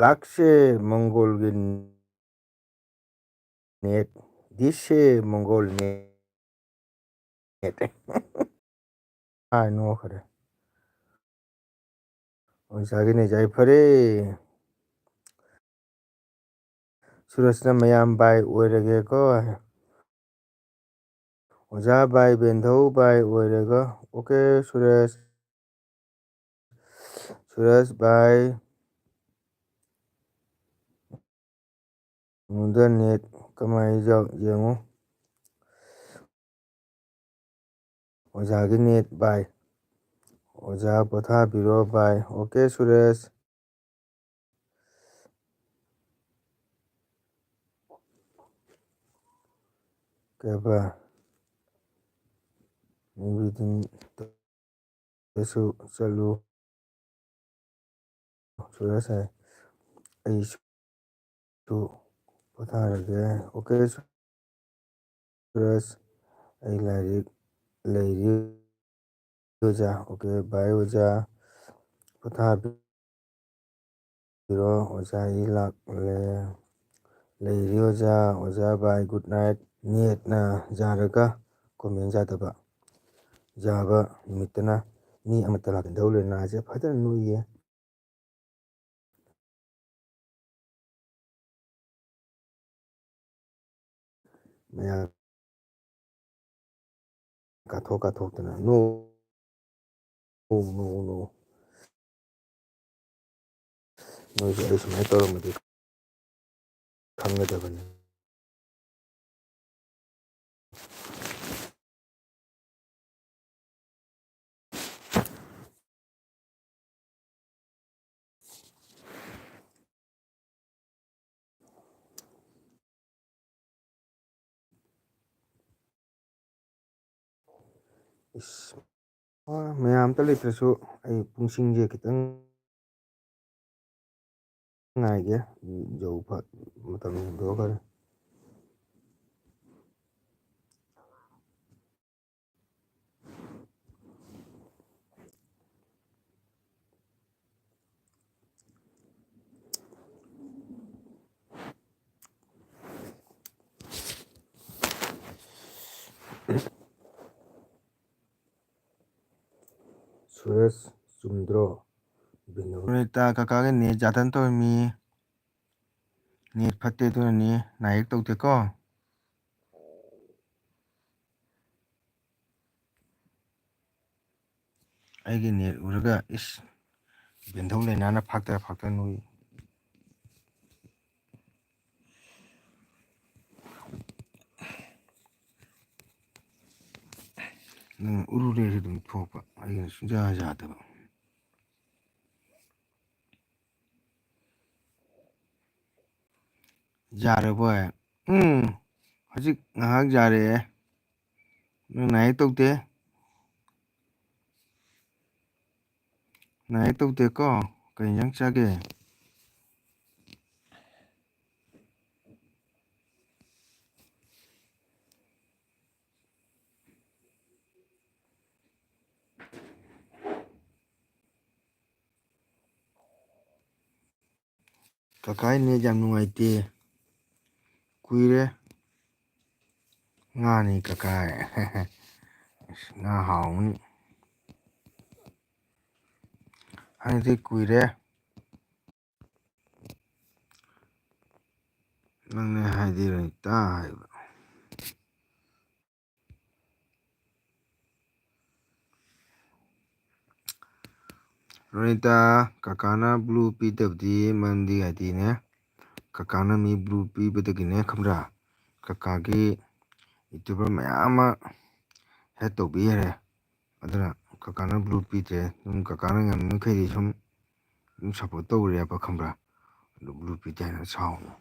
ꯂꯥꯛꯁꯦ ꯃꯪꯒꯣꯜꯒꯤ ꯅꯦꯠ, ꯗꯤꯁꯁꯦ ꯃꯪꯒꯣꯜ ꯅꯦꯠ꯫ ꯍꯥꯏ, ꯅꯣꯛꯈ꯭ꯔꯦ꯫ ꯑꯣꯖꯥꯒꯤ ꯅꯦꯠ ꯌꯥꯏ, ꯐꯔꯦ꯫ ꯁꯨꯔꯖꯅ ꯃꯌꯥꯝ ꯕꯥꯏ ꯑꯣꯏꯔꯒꯦꯀꯣ꯫ ꯑꯣꯖꯥ ꯕꯥꯏ, ꯕꯦꯟꯙꯧ ꯕꯥꯏ ꯑꯣꯏꯔꯒ꯫ ꯑꯣꯀꯦ, ꯁꯨꯔꯖ꯫ ꯁꯨꯔꯖ ꯕꯥꯏ꯫ ꯅꯣꯡꯗ ꯅꯦꯠ ꯀꯃꯥꯏꯅ ꯌꯥꯎ-, ꯌꯦꯡꯉꯨ꯫ ꯑꯣꯖꯥꯒꯤ ꯅꯦꯠ ꯕꯥꯏ꯫ ꯑꯣꯖꯥ ꯄꯣꯊꯥꯕꯤꯔꯣ ꯕꯥꯏ꯫ ꯑꯣꯀꯦ, ꯁꯨꯔꯦꯁ꯫ ꯀꯩꯕ? ꯅꯨꯃꯤꯗꯤꯡ ꯗꯁꯨ ꯆꯠꯂꯨ꯫ ꯁꯨꯔꯦꯁ ꯍꯥꯏ, "ꯑꯩꯁꯨ ꯄꯣꯊꯥꯔꯒꯦ꯫" ꯑꯣꯀꯦ, ꯁꯨꯔꯦꯁ, "ꯑꯩ ꯂꯥꯏꯔꯤꯛ ꯂꯩꯔꯤ ꯑꯣꯖꯥ꯫" ꯑꯣꯀꯦ, ꯕꯥꯏ ꯑꯣꯖꯥ, ꯄꯣꯊꯥꯕꯤ-, ꯄꯤꯔꯣ ꯑꯣꯖꯥ, ꯑꯩ ꯂꯥꯛꯂꯦ꯫ ꯂꯩꯔꯤ ꯑꯣꯖꯥ, ꯑꯣꯖꯥ ꯕꯥꯏ, ꯒꯨꯗ ꯅꯥꯏꯠ꯫ ꯅꯦꯠꯅ ꯌꯥꯔꯒ ꯀꯣꯃꯦꯟ ꯌꯥꯗꯕ꯫ ꯌꯥꯕ ꯅꯨꯃꯤꯠꯇꯅ ꯃꯤ ꯑꯃꯠꯇ ꯂꯥꯛꯀꯗꯧ ꯂꯩ꯫ ꯅꯥꯁꯦ ꯐꯖꯅ ꯅꯣꯏꯌꯦ꯫ ꯃꯌꯥꯝ ꯀꯥꯊꯣꯛ ꯀꯥꯊꯣꯛꯇꯅ ꯅꯣ-, ꯅꯣ-, ꯅꯣ-, ꯅꯣ-, ꯅꯣꯏꯁꯨ ꯑꯩ ꯁꯨꯃꯥꯏꯅ ꯇꯧꯔꯝꯃꯗꯤ ꯈꯪꯒꯗꯕꯅꯤ꯫ ꯏꯁ, ꯍꯣꯏ, ꯃꯌꯥꯝ ꯑꯝꯇ ꯂꯩꯇ꯭ꯔꯁꯨ ꯑꯩ ꯄꯨꯡꯁꯤꯡꯁꯦ ꯈꯤꯇꯪ ꯉꯥꯏꯒꯦ꯫ ꯌꯧ ꯐ-, ꯃꯇꯝ ꯍꯦꯟꯗꯣꯛꯈꯔꯦ꯫ ꯁꯨꯔꯦꯁ, ꯆꯨꯝꯗ꯭ꯔꯣ? ꯕꯤꯅꯣ꯫ ꯔꯣꯅꯤꯇꯥ, ꯀꯀꯥꯒꯤ ꯅꯦꯠ ꯌꯥꯗꯅ ꯇꯧꯔꯝꯃꯤ꯫ ꯅꯦꯠ ꯐꯠꯇꯦ, ꯑꯗꯨꯅꯅꯤ꯫ ꯅꯥ ꯌꯦꯛ ꯇꯧꯗꯦꯀꯣ꯫ ꯑꯩꯒꯤ ꯅꯦꯠ ꯎꯔꯒ, ꯏꯁ, ꯕꯦꯟꯊꯧ ꯂꯩꯅꯥꯅ ꯐꯥꯛꯇ ꯐꯥꯛꯇ ꯅꯣꯏ꯫ ꯅꯪ ꯎꯔꯨꯔꯦꯁꯨ ꯑꯗꯨꯝ ꯊꯣꯛꯄ, ꯑꯩꯒꯤꯅ ꯁꯨꯡꯌꯥ ꯌꯥꯗꯕ꯫ ꯌꯥꯔꯕꯣꯏ? ꯎꯝ, ꯍꯧꯖꯤꯛ ꯉꯥꯏꯍꯥꯛ ꯌꯥꯔꯛꯑꯦ꯫ ꯅꯪ ꯅꯥꯏ ꯇꯧꯗꯦ? ꯅꯥꯏ ꯇꯧꯗꯦꯀꯣ? ꯀꯩ ꯏꯟꯖꯥꯡ ꯆꯥꯒꯦ? ꯀꯀꯥ, ꯅꯦꯠ ꯌꯥꯝ ꯅꯨꯡꯉꯥꯏꯇꯦ꯫ ꯀꯨꯏꯔꯦ꯫ ꯉꯥꯅꯤ ꯀꯀꯥ꯫ ꯑꯁ, ꯉꯥ ꯍꯥꯎꯅꯤ꯫ ꯑꯩꯗꯤ ꯀꯨꯏꯔꯦ꯫ ꯅꯪꯅꯦ ꯍꯥꯏꯗꯤ ꯔꯣꯅꯤꯇꯥ ꯍꯥꯏꯕ꯫ ꯔꯣꯅꯤꯇꯥ, ꯀꯀꯥꯅ ꯕ꯭ꯂꯨ ꯄꯤꯗꯕꯗꯤ ꯃꯔꯝꯗꯤ ꯍꯥꯏꯗꯤꯅꯦ, ꯀꯀꯥꯅ ꯃꯤ ꯕ꯭ꯂꯨ ꯄꯤꯕꯗꯒꯤꯅꯦ, ꯈꯪꯕ꯭ꯔꯥ? ꯀꯀꯥꯒꯤ ꯌꯨꯇ꯭ꯌꯨꯕꯔ ꯃꯌꯥꯝ ꯑꯃ ꯍꯦꯠ ꯇꯧꯕꯤꯈꯔꯦ꯫ ꯑꯗꯨꯅ ꯀꯀꯥꯅ ꯕ꯭ꯂꯨ ꯄꯤꯗ꯭ꯔꯦ꯫ ꯑꯗꯨꯝ ꯀꯀꯥꯅ ꯉꯝꯃꯤꯈꯩꯗꯤ ꯁꯨꯝ, ꯑꯗꯨꯝ ꯁꯞꯄꯣꯔꯠ ꯇꯧꯔꯦꯕ, ꯈꯪꯕ꯭ꯔꯥ? ꯑꯗꯨ ꯕ꯭ꯂꯨ ꯄꯤꯗꯦ ꯍꯥꯏꯅ ꯁꯥꯎꯅꯨ꯫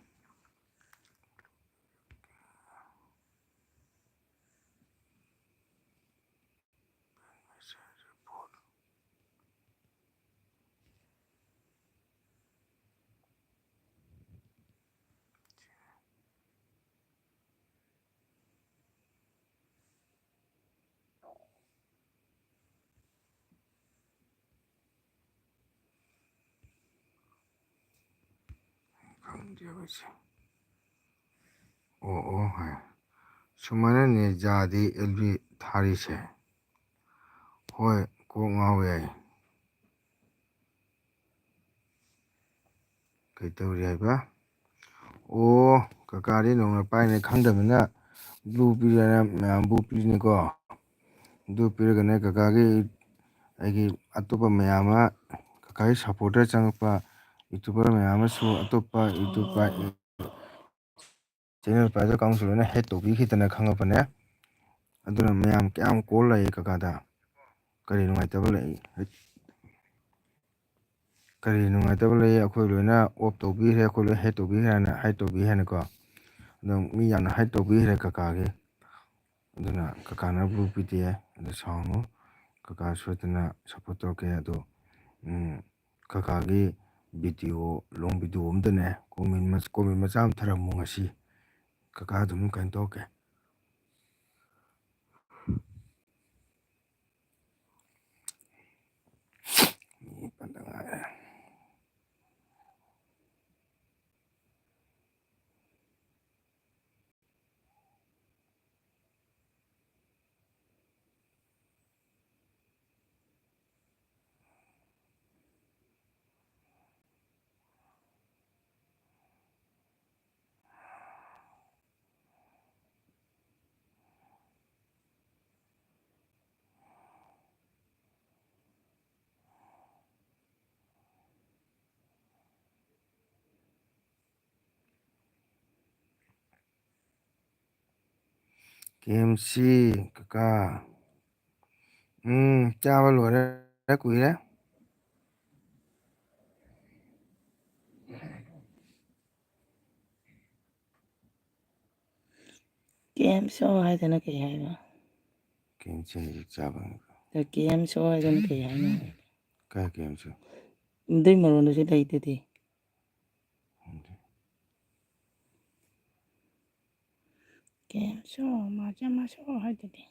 ꯈꯪꯗꯦꯕ ꯑꯩꯁꯦ꯫ ꯑꯣ, ꯑꯣ, ꯍꯥꯏ꯫ ꯁꯨꯃꯥꯏꯅꯅꯦ ꯌꯥꯗꯦ ꯑꯦꯜ ꯕꯤ ꯊꯥꯔꯤꯁꯦ꯫ ꯍꯣꯏ, ꯀꯣꯛ ꯉꯥꯎꯋꯦ꯫ ꯀꯩ ꯇꯧꯔꯤ ꯍꯥꯏꯕ? ꯑꯣ, ꯀꯀꯥꯗꯤ ꯅꯣꯡꯃ ꯄꯥꯏꯅꯤ ꯈꯪꯗꯕꯅꯤꯅ blue ꯄꯤꯔꯦꯅ ꯃꯌꯥꯝ blue ꯄꯤꯔꯤꯅꯤꯀꯣ꯫ Blue ꯄꯤꯔꯒꯅꯦ ꯀꯀꯥꯒꯤ, ꯑꯩꯒꯤ ꯑꯇꯣꯞꯄ ꯃꯌꯥꯝ ꯑꯃ, ꯀꯀꯥꯒꯤ supporter ꯆꯪꯉꯛꯄ YouTuber ꯃꯌꯥꯝ ꯑꯃꯁꯨ ꯑꯇꯣꯞꯄ YouTube ꯄꯥꯏ-, channel ꯄꯥꯏꯗꯕ ꯀꯥꯡꯕꯨꯁꯨ ꯂꯣꯏꯅ hate ꯇꯧꯕꯤꯈꯤꯗꯅ ꯈꯪꯉꯕꯅꯦ꯫ ꯑꯗꯨꯅ ꯃꯌꯥꯝ ꯀꯌꯥꯝ call ꯂꯥꯛꯏ ꯀꯀꯥꯗ꯫ ꯀꯔꯤ ꯅꯨꯡꯉꯥꯏꯇꯕ ꯂꯩ? ꯀꯔꯤ ꯅꯨꯡꯉꯥꯏꯇꯕ ꯂꯩ? ꯑꯩꯈꯣꯏ ꯂꯣꯏꯅ off ꯇꯧꯕꯤꯈ꯭ꯔꯦ, ꯑꯩꯈꯣꯏ ꯂꯣꯏ hate ꯇꯧꯕꯤꯈ꯭ꯔꯦ ꯍꯥꯏꯅ hate ꯇꯧꯕꯤ ꯍꯥꯏꯅꯀꯣ꯫ ꯑꯗꯣ ꯃꯤ ꯌꯥꯝꯅ hate ꯇꯧꯕꯤꯈ꯭ꯔꯦ ꯀꯀꯥꯒꯤ꯫ ꯑꯗꯨꯅ ꯀꯀꯥꯅ blue ꯄꯤꯗꯦ, ꯑꯗꯨ ꯁꯥꯎꯅꯨ꯫ ꯀꯀꯥ ꯁꯣꯏꯗꯅ support ꯇꯧꯔꯛꯀꯦ꯫ ꯑꯗꯣ, ꯎꯝ, ꯀꯀꯥꯒꯤ video, long video ꯑꯝꯇꯅꯦ, comment ꯃꯆ-, comment ꯃꯆꯥ ꯑꯃ ꯊꯥꯔꯝꯃꯨ ꯉꯁꯤ꯫ ꯀꯀꯥ ꯑꯗꯨꯝ ꯀꯩꯅꯣ ꯇꯧꯔꯛꯀꯦ꯫ ꯃꯤ ꯄꯟꯗ ꯉꯥꯏꯔꯦ꯫ KMC ꯀꯀꯥ꯫ ꯎꯝ, ꯆꯥꯕ ꯂꯣꯏꯔꯦ, ꯀꯨꯏꯔꯦ꯫ KMC ꯍꯥꯏꯗꯅ ꯀꯩ ꯍꯥꯏꯅꯣ? KMC ꯍꯧꯖꯤꯛ ꯆꯥꯕ꯫ ꯑꯗ KMC ꯍꯥꯏꯗꯅ ꯀꯩ ꯍꯥꯏꯅꯣ? ꯀꯥꯏ KMC? ꯑꯗꯨꯏ ꯃꯔꯣꯟꯗꯁꯨ ꯂꯩꯗꯨꯗꯤ꯫ ꯈꯪꯗꯦ꯫ KMC, ꯃꯥꯆꯥ ꯃꯥꯁꯨ ꯍꯥꯏꯗꯨꯗꯤ꯫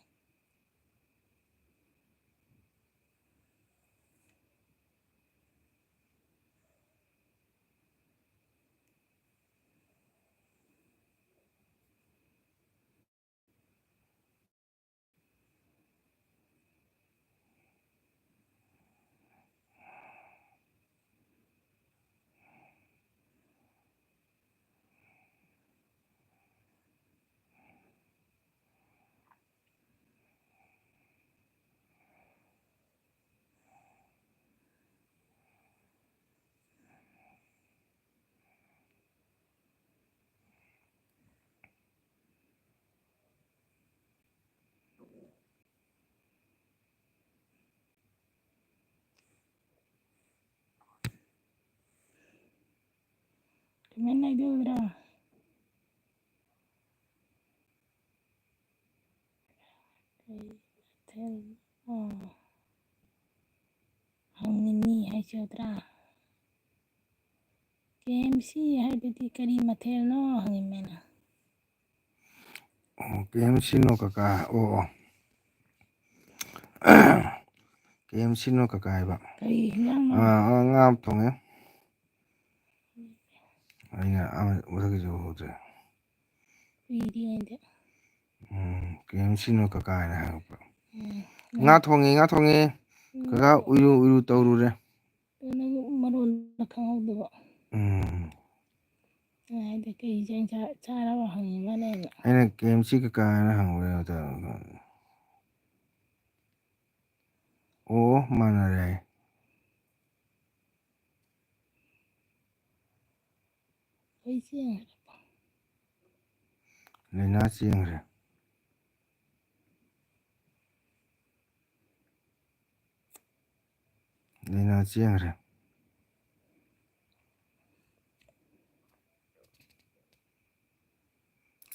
ꯀꯃꯥꯏꯅ ꯂꯩꯗꯣꯏꯕ꯭ꯔꯥ? ꯀꯩ ꯃꯊꯦꯜ? ꯑꯣ꯫ ꯍꯪꯅꯤꯡꯉꯤ ꯍꯥꯏꯁꯤꯔꯥ? ꯀꯦ ꯑꯦꯝ ꯁꯤ ꯍꯥꯏꯕꯗꯤ ꯀꯔꯤ ꯃꯊꯦꯜꯅꯣ ꯍꯪꯉꯤꯃꯦꯅ꯫ ꯑꯣ, ꯀꯦ ꯑꯦꯝ ꯁꯤ ꯅꯣ ꯀꯀꯥ꯫ ꯑꯣ, ꯑꯣ꯫ ꯀꯦ ꯑꯦꯝ ꯁꯤ ꯅꯣ ꯀꯀꯥ ꯍꯥꯏꯕ꯫ ꯀꯔꯤ ꯍꯤꯟꯖꯥꯡꯅꯣ? ꯑꯥ, ꯑꯥ, ꯉꯥ ꯑꯃ ꯊꯣꯡꯉꯦ꯫ ꯑꯩꯅ ꯑꯃ ꯃꯊꯛꯀꯤꯁꯨ ꯎꯍꯧꯗ꯭ꯔꯦ꯫ ꯎꯏꯔꯤ ꯑꯩꯗꯤ꯫ ꯎꯝ, ꯀꯦ ꯑꯦꯝ ꯁꯤ ꯅꯣ ꯀꯀꯥ ꯍꯥꯏꯅ ꯍꯥꯏꯔꯛꯄ꯫ ꯎꯝ꯫ ꯉꯥ ꯊꯣꯡꯉꯤ, ꯉꯥ ꯊꯣꯡꯉꯤ꯫ ꯎꯝ꯫ ꯀꯀꯥ ꯎꯏꯔꯨ ꯎꯏꯔꯨ ꯇꯧꯔꯨꯔꯦ꯫ ꯑꯗꯨ ꯅꯪ ꯃꯔꯣꯟꯗ ꯈꯪꯍꯧꯗꯕ꯫ ꯎꯝ꯫ ꯑꯩꯅ ꯍꯥꯏꯗꯤ ꯀꯩ ꯌꯦꯟꯁꯥꯡ ꯆꯥ-, ꯆꯥꯔꯕ ꯍꯪꯉꯤ ꯃꯥꯅꯦꯅ꯫ ꯑꯩꯅ ꯀꯦ ꯑꯦꯝ ꯁꯤ ꯀꯀꯥ ꯍꯥꯏꯅ ꯍꯪꯕꯅꯦ꯫ ꯑꯣ, ꯃꯥꯟꯅꯔꯦ꯫ ꯑꯩ ꯆꯦꯟꯈ꯭ꯔꯦ꯫ ꯂꯥꯏꯅꯥ ꯆꯦꯟꯈ꯭ꯔꯦ꯫ ꯂꯥꯏꯅꯥ ꯆꯦꯟꯈ꯭ꯔꯦ꯫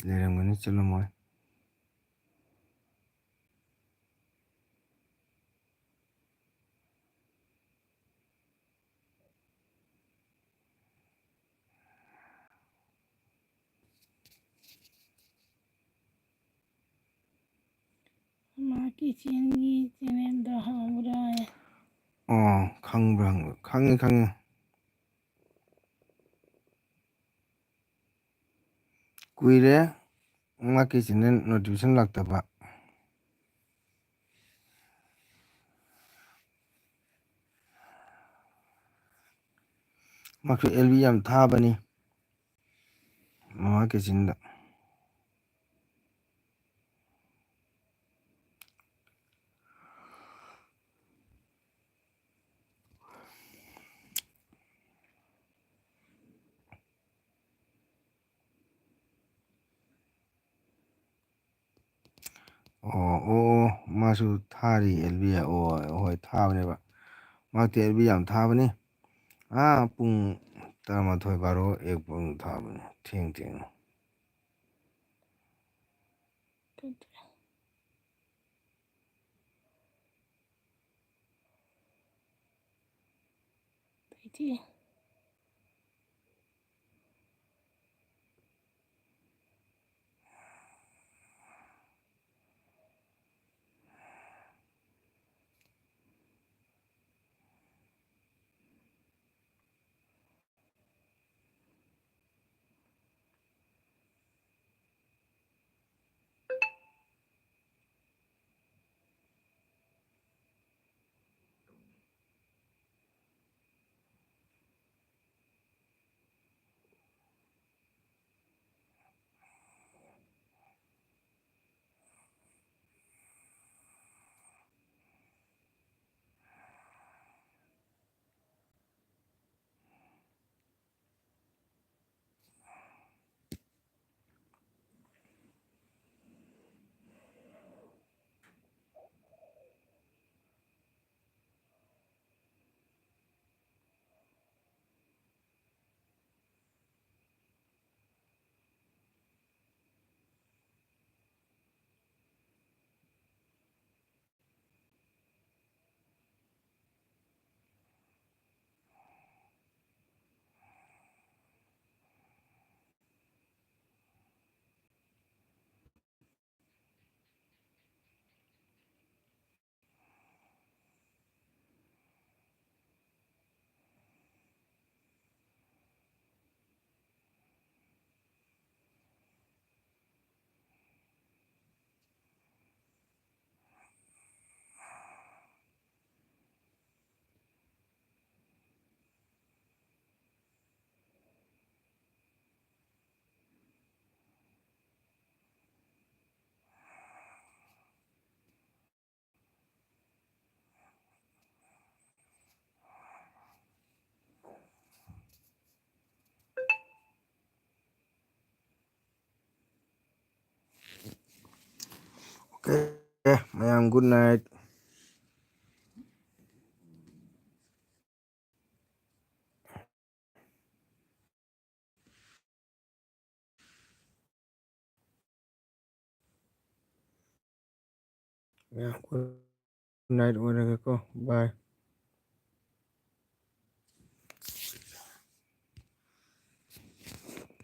ꯂꯩꯔꯝꯒꯅꯤ, ꯆꯠꯂꯝꯃꯣꯏ꯫ ꯃꯥ ꯀꯤꯆꯦꯟꯒꯤ ꯆꯦꯅꯦꯜꯗꯣ ꯍꯥꯡꯕ꯭ꯔꯥ? ꯑꯣ, ꯈꯪꯕ꯭ꯔꯥ ꯍꯪꯕ? ꯈꯪꯉꯤ, ꯈꯪꯉꯤ꯫ ꯀꯨꯏꯔꯦ ꯃꯥ ꯀꯤꯆꯦꯟꯗ ꯅꯣꯇꯤꯐꯤꯀꯦꯁꯟ ꯂꯥꯛꯇꯕ꯫ ꯃꯥꯁꯨ ꯑꯦꯜ ꯕꯤ ꯌꯥꯝ ꯊꯥꯕꯅꯤ ꯃꯃꯥ ꯀꯤꯆꯦꯟꯗ꯫ ꯑꯣ, ꯑꯣ, ꯑꯣ, ꯃꯥꯁꯨ ꯊꯥꯔꯤ ꯑꯦꯜ ꯕꯤ꯫ ꯑꯣ, ꯍꯣꯏ, ꯊꯥꯕꯅꯦꯕ꯫ ꯃꯥꯗꯤ ꯑꯦꯜ ꯕꯤ ꯌꯥꯝ ꯊꯥꯕꯅꯤ꯫ ꯑꯥ, ꯄꯨꯡ ꯇꯔꯥꯃꯥꯊꯣꯏ, ꯕꯥꯔꯣ, ꯑꯦꯛ ꯄꯨꯡ ꯊꯥꯕꯅꯦ꯫ ꯊꯦꯡ ꯊꯦꯡꯅ꯫ ꯑꯇꯩꯗꯤ꯫ Okay, ꯃꯌꯥꯝ, good night. ꯒꯨꯗ ꯅꯥꯏꯠ ꯑꯣꯏꯔꯒꯦꯀꯣ꯫ ꯕꯥꯏ꯫